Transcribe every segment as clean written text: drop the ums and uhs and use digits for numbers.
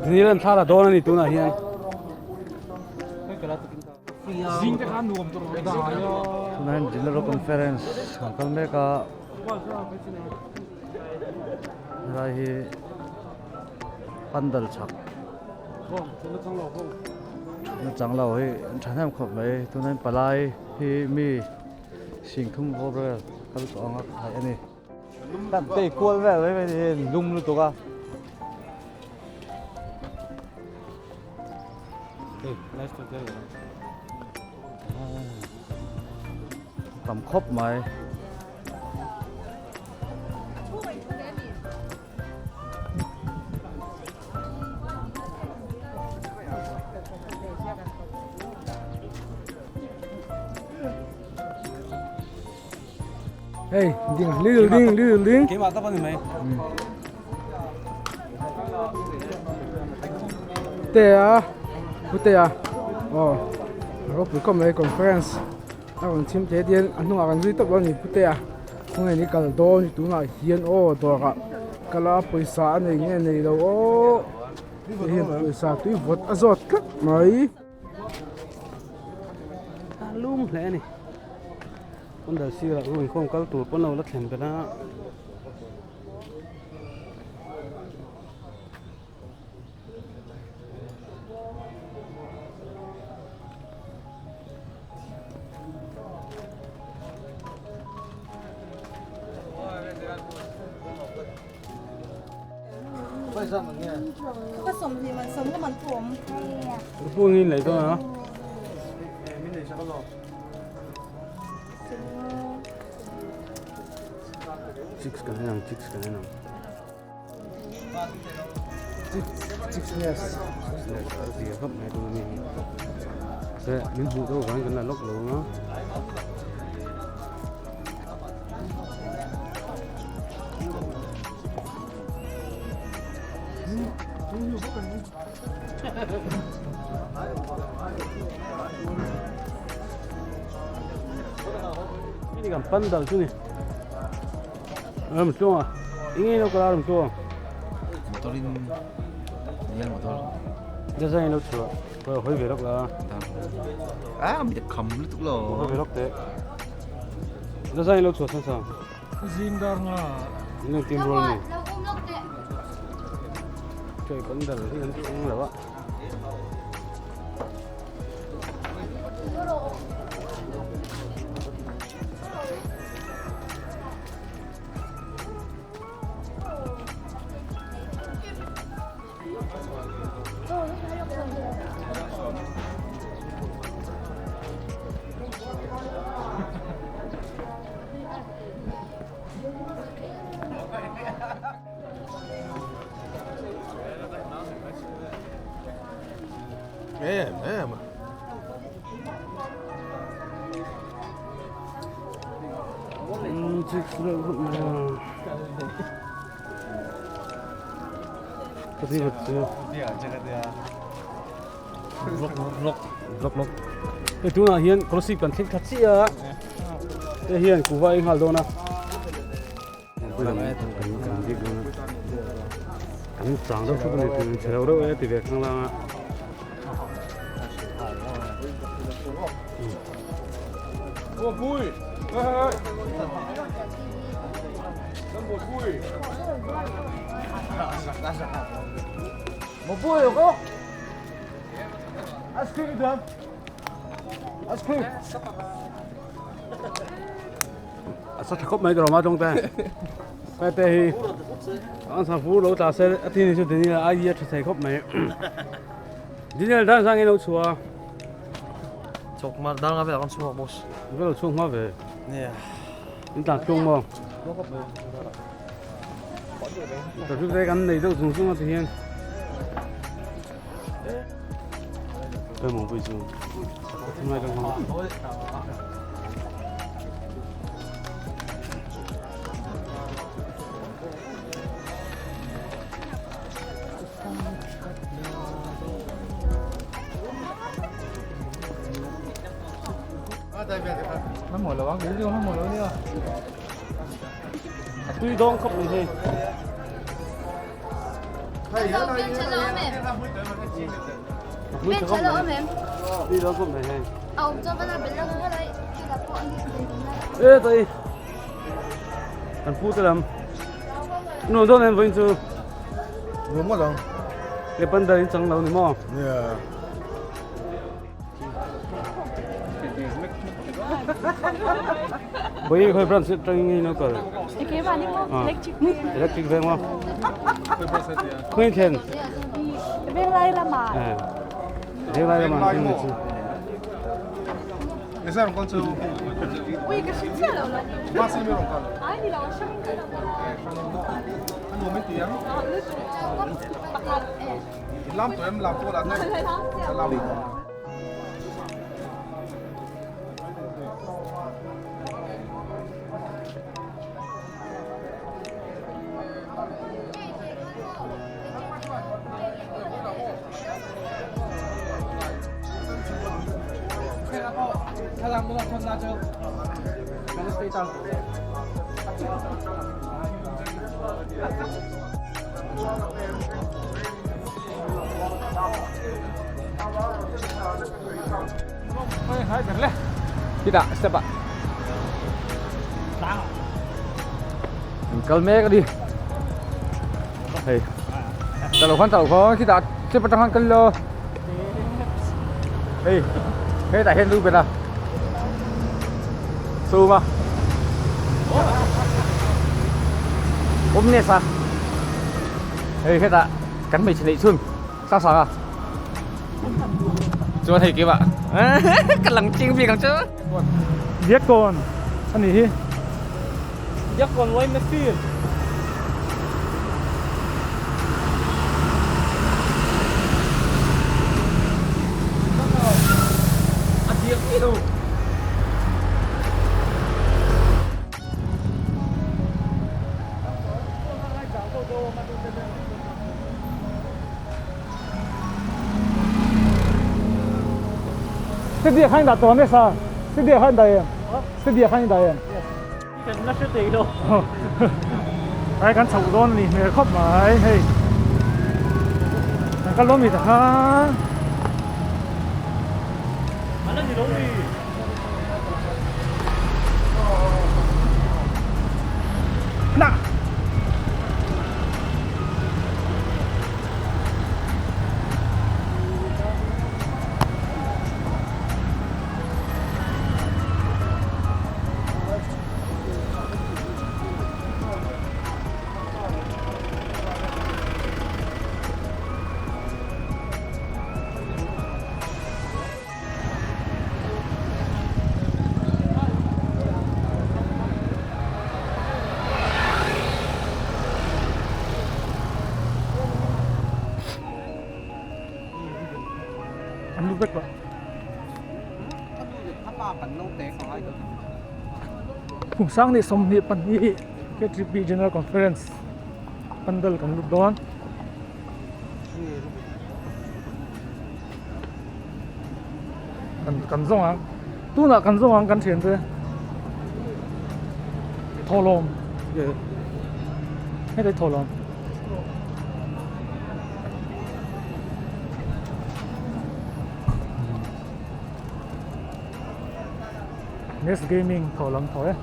Daniel thla la dawn ani tunah hian tunah hian general conference kan kal mek a helai hi pandal chhak thutna chang lo hi an thahnem khawp mai tunah hian palai hi mi singthum bawr vel kal tawh ang a theih a ni. Kan tei kual vel mai mai ni lum lutuk a. Hey, nice to tell you. Tam khawp mai. Hey, ding, little ding, little ding. Keimah tak ani mai. Te a, pute a. Oh, ropui khawp mai conference a rawn chhim te hian a hnungah kan zui tawp lo a ni pute a. Khawnge ni kal dawn ni tunah hian aw dawrah kal a pawisa a nei nge nei lo aw. Hei hian pawisa tui vawt a zawt tlat mai. A lum hle a ni. Kawndal sirah ruang inkhawm kal tur pawn lo la thlen belh a. Chicks kan en ang chicks kan en ang. Chicks nest. Zia khawp mai tuna mi hi. Se min hmuh deuh vangin kan la lawk lo ang a. Hei kan pandal chu ni. Ram tluang a. Eng nge lo kal a ram tluang? Motor in nial motor. Design lo chhuah. Hawi hawi ve lawk la. Ah mi te kham lutuk lo. Hawi ve lawk teh. Design lo chhuah san sang. Zing dar nga. In lo tim rual ni. Choi pandal hi kan tih eng lo a. Em em. Hei tunah hian Kolasib kan thleng thla chiah a hei hian kuhva a inghal dawn a kan chang deuh thup a ni tih chhe lo deuh e ti ve khang lang a. A sa tha khawp mai ka rawma tawng te kai te hi an sa fur lo tla se a tin chu Daniel a ai a tha thei khawp mai Daniel dan sang in lo chhuah Chawk mar dar nga vel kan chhuak boss. Vel chhuak hma ve. In tlan tluang maw? Traffic te kan nei deuh zung zung a ti hian. Kai mong pui chu. Thim lai kan hmang. A tui dawng khawp mai hei. Tui dawng khawp mai hei. E tai. Kan pu te lam. Nuam dawn em vawiin chu. Nuam ngawt ang. Ke pandal in chang lo ni maw? Yeah. Vawiin khawi branch atangin nge ilo kal? Electric veng. Electric veng maw? Khawi thlen? Venglai lamah. Venglai lamah an thlen ni chu. Kal mek a ni hei talo khan talo kha khitah step atang khan kal ila hei hetah hian lu bet a sum a awm nasa. Hei hetah kan hmeichhe neih chhun sang sang a chuan hei keimah ka lang ching bik ang chu. Biakkawn a nih hi. Biakkawn Wine Field. A diak miah lo. Steady khan dah tawh nge sa steady khan dah em steady khan dah em kan la hre thei lo ai kan chhoh dawn a ni hmel khawp mai hei kan kal dawn mi ta kha an la ni lo mi Na. An lu vek lo. Kum sang ni 22 KTP General Conference pandal kan lut dawn. Kan kan zawng ang tunah kan zawng ang kan thian te thawhlawm heta hi thawhlawm next gaming thawhlawm thaw e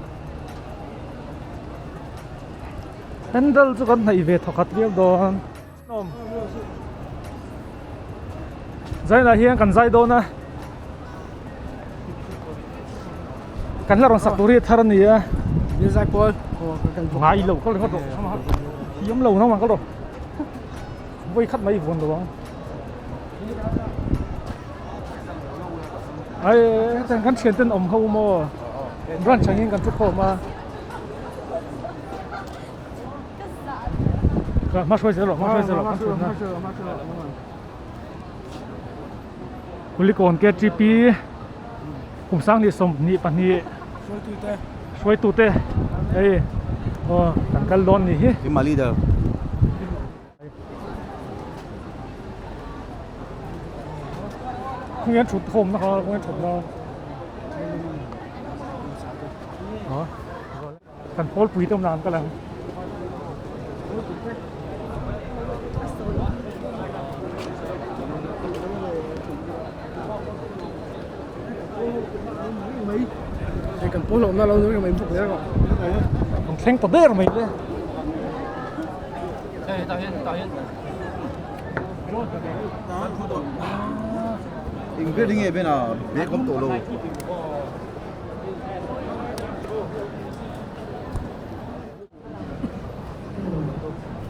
handle chu kan hnaih ve thawkhat viau dawn. Zainah hian kan zai dawn a kan la rawn sak tur hi a thar a ni a ngai lo kal ringawt rawh thiam lo naupang kal rawh vawi khat mai vawn lo ang ai hetiang kan thian ten awm ho maw branch angin kan thu khawm a. Hma hruai zel rawh, hma hruai zel rawh, hma hruai zel. Kulikawn KTP kum sang 22 hruaitute hei aw kan kal dawn ni hi. Keimah leader. Khawnge an thut khawm na kha khawnge an thut na. Kan pawlpui te awm dan ka lang. Hei kan pawl awmna lo ni mai bawk zel rawh. Kan thleng ta der mai le. Eng ber nge ben a bag awm tawh lo.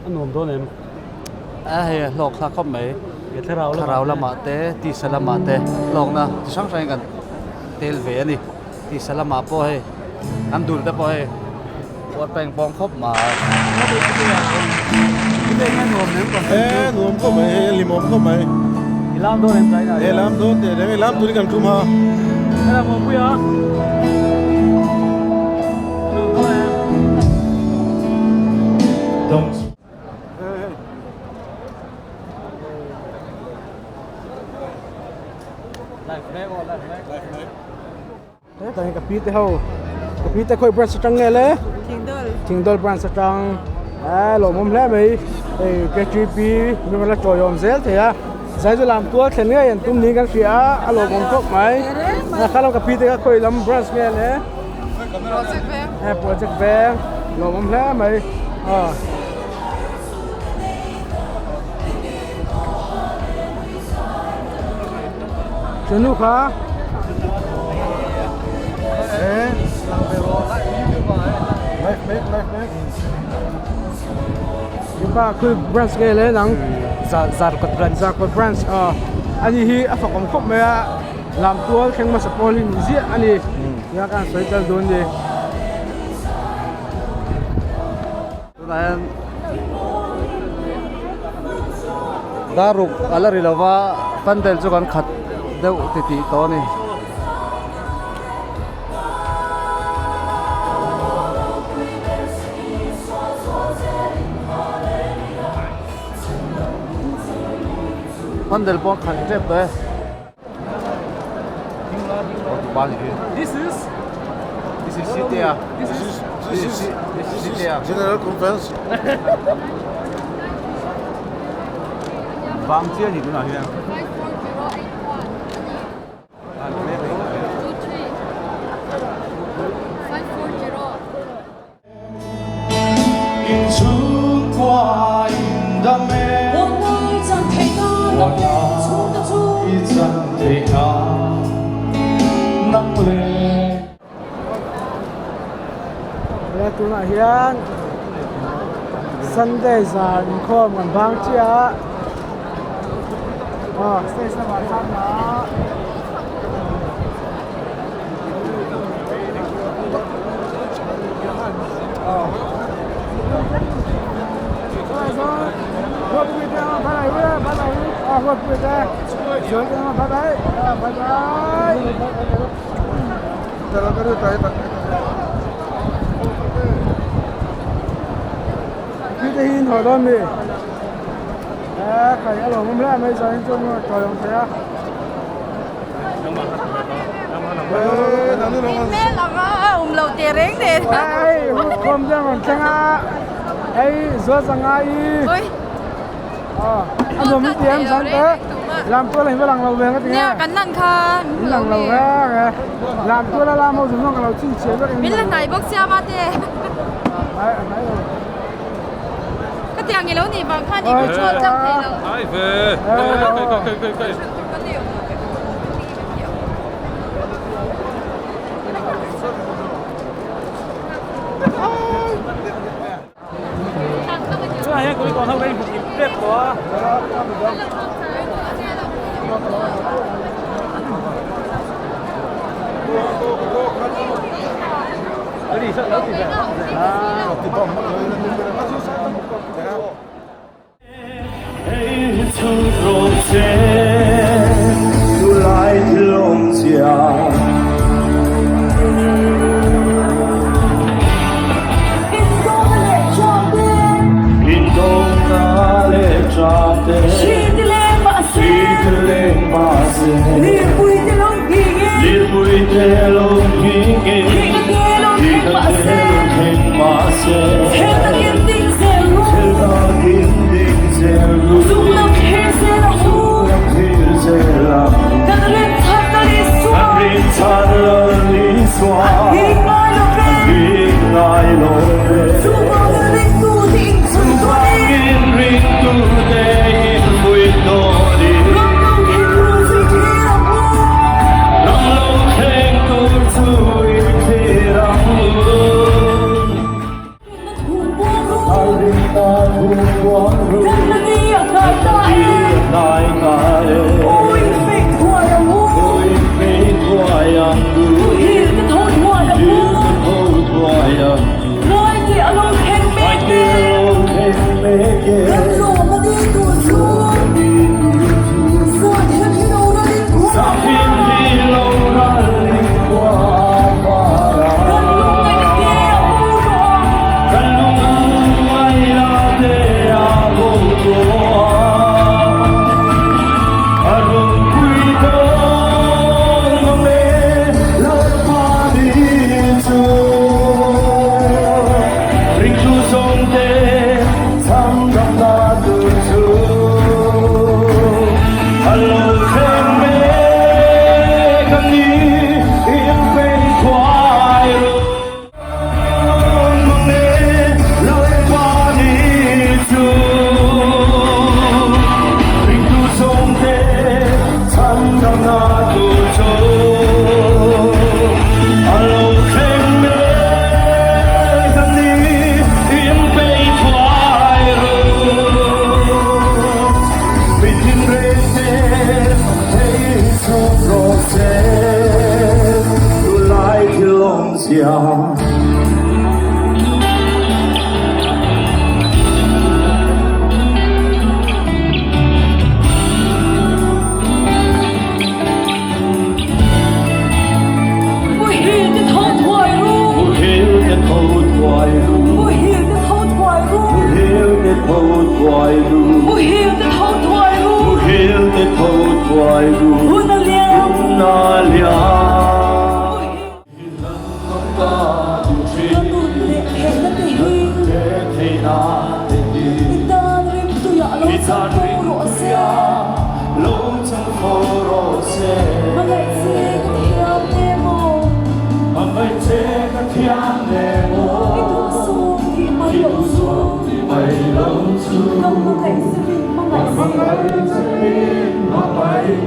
A nuam dawn em? A hei a hlawk thlak khawp mai. Thlarau lamah te, tisa lamah te hlawkna chi hrang hrangin kan tel ve a ni. Tisa lamah pawh hei an dul te pawh hei uar peng pawng khawp mai. E nuam khawp mai hei a limawm khawp mai. I lam dawn em China? E lam dawn teh reng e lam turin kan tum ha. Hela Muanpuia. Nuam dawn em? Live mek aw live mek. Live mek. Hetah hian ka pi te ho ka pi te khawi branch atang nge le Thingdawl branch atang eee lawmawm hle mai hei KTP min rawn la tawiawm zel thei a zaizu lam tual thlen ngei an tum niin kan hria a a lawmawm khawp mai a kha lam ka pi te kha khawi lam branch nge le project veng lawmawm hle mai aw. Chunu kha Live mek live mek. Mipa khui branch nge le nang? Zarkawt branch. Zarkawt branch aw. Ani hi a fakawm khawp mai a, Lamtual thleng hmasa pawl hi ni ziah a ni. Nia ka han sawi tel dawn ni. Tunah hian daruk a la ri lo va, pandal chu kan khat deuh titih tawh a ni. Pandal pawh a khat tep tawh e. This is This is Sitea. This is this is this is Sitea. General Conference. Vang chiah ni tunah hian. He tunah hian Sunday zan inkhawm kan bang chiah a aw stage lamah khan a. Hmel anga a awm loh teh reng nen. Hei hun khawm te rawn thleng a hei zual zanga i a nuam in ti em zan te lam tual a hi va lang lo ve nga ti nge Nia kan lan kha in lang lo ve nge lam tual a lam ho zawng zawng ka lo chin chhiah vek min la hnai bawk sia ma te ka tiang i lo nih vang khan i control chang thei lo. Ai ve kai kai kai Tunah hian Kulikawn ho kan inhmu kip tep tawh a. Hun a liam. Ka nun leh theihna te hi i tan rimtuiah lo chang fo rawh se. Hmangaih che ka thiam ne maw? I duhsawm tih mai loh chu. Ka hmangaih che min hmangaih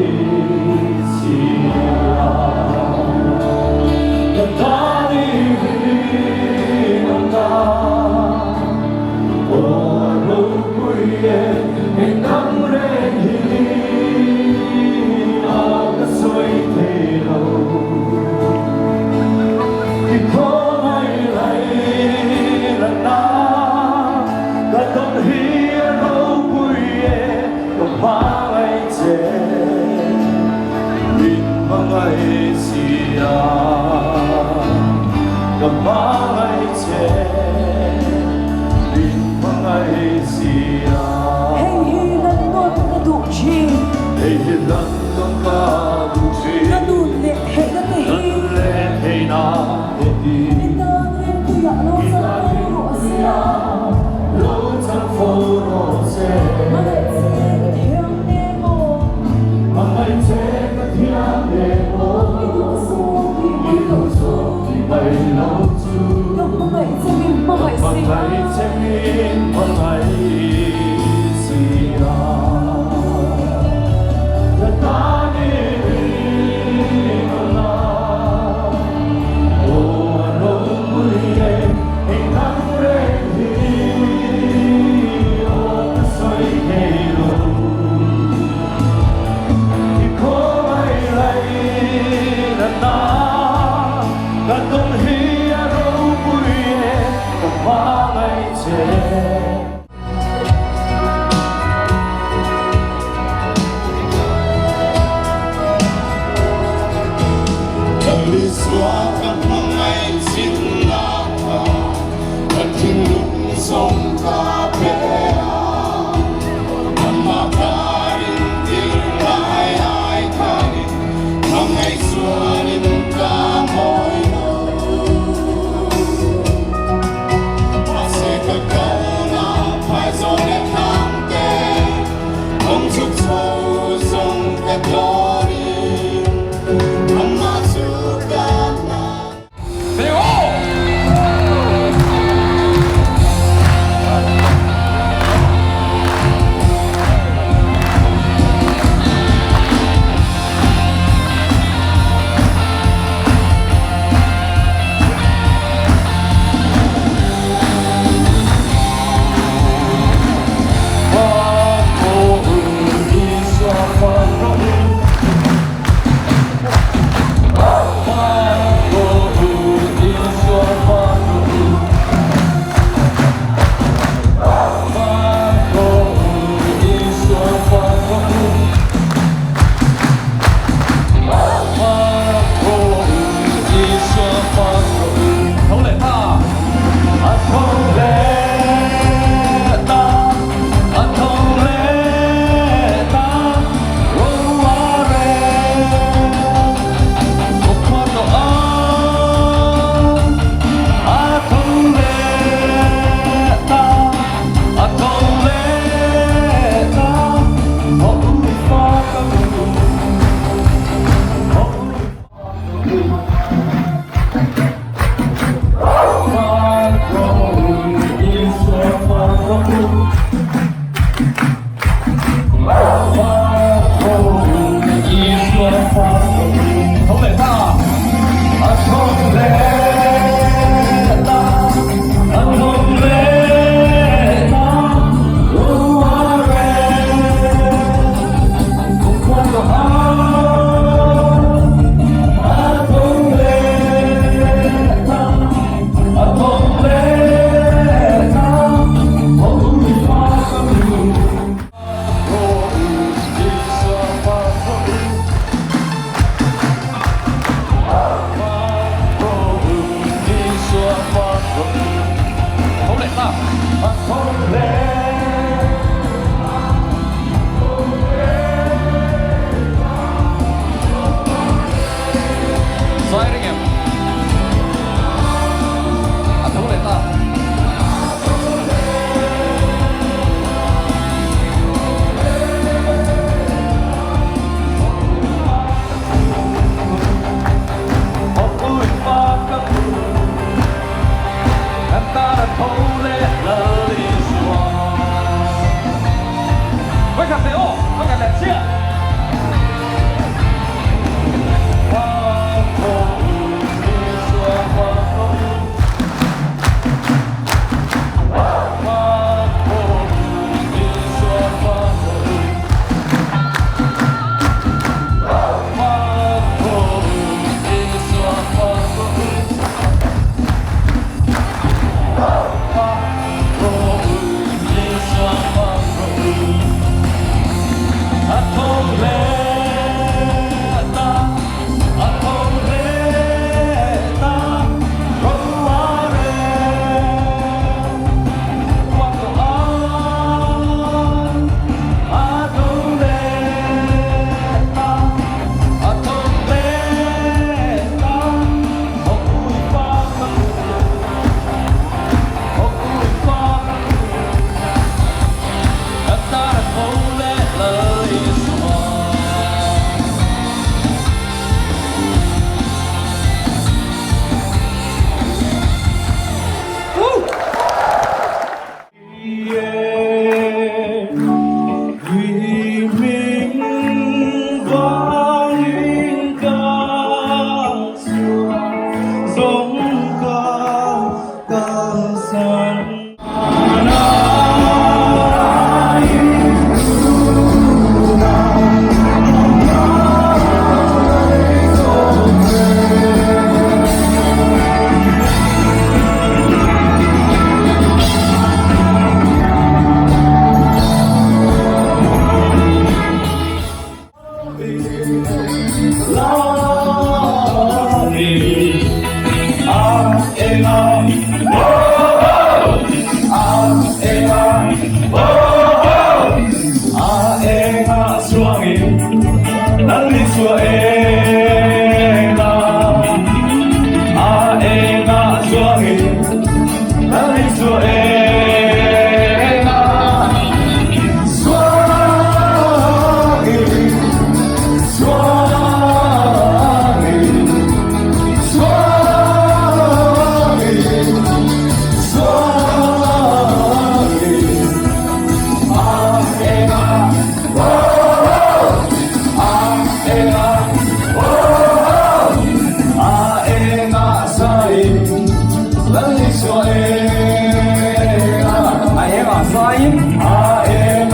si. Hei hi London ka duh thin. Ka nun leh theihna te hi. I tan rimpuiah lo chang fo rawh se. Hmangaih che ka thiam ne maw? I duh zawng tih mai loh chu. Ka hmangaih che min hmangaih si a. Lal Isua enga a enga chuangin Lal Isua enga chuangin chuangin chuangin chuangin a enga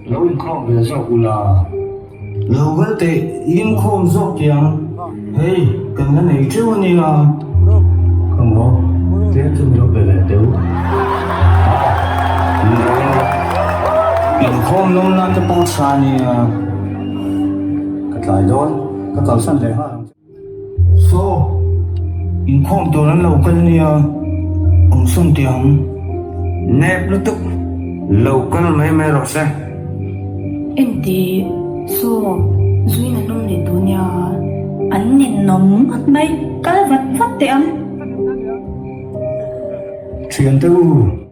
Lo inkhawm ve zawk ula. Lo kal teh inkhawm zawk tiang hei kan la nei teuh a nia. Ka maw tlem chu min lo pe ve teuh. Inkhawm lawm nan te pawh tha a nia. Ka tlai dawn ka kalsan leh nghal ang che. Saw, inkhawm tur an lo kal nia, awm sawn tih ang. Nep lutuk, lo kal mai mai rawh se. Enti, saw, zuin an awm leh duh nia. An ninawm ngawt mai, kal vat vat teh ang. Thiante u.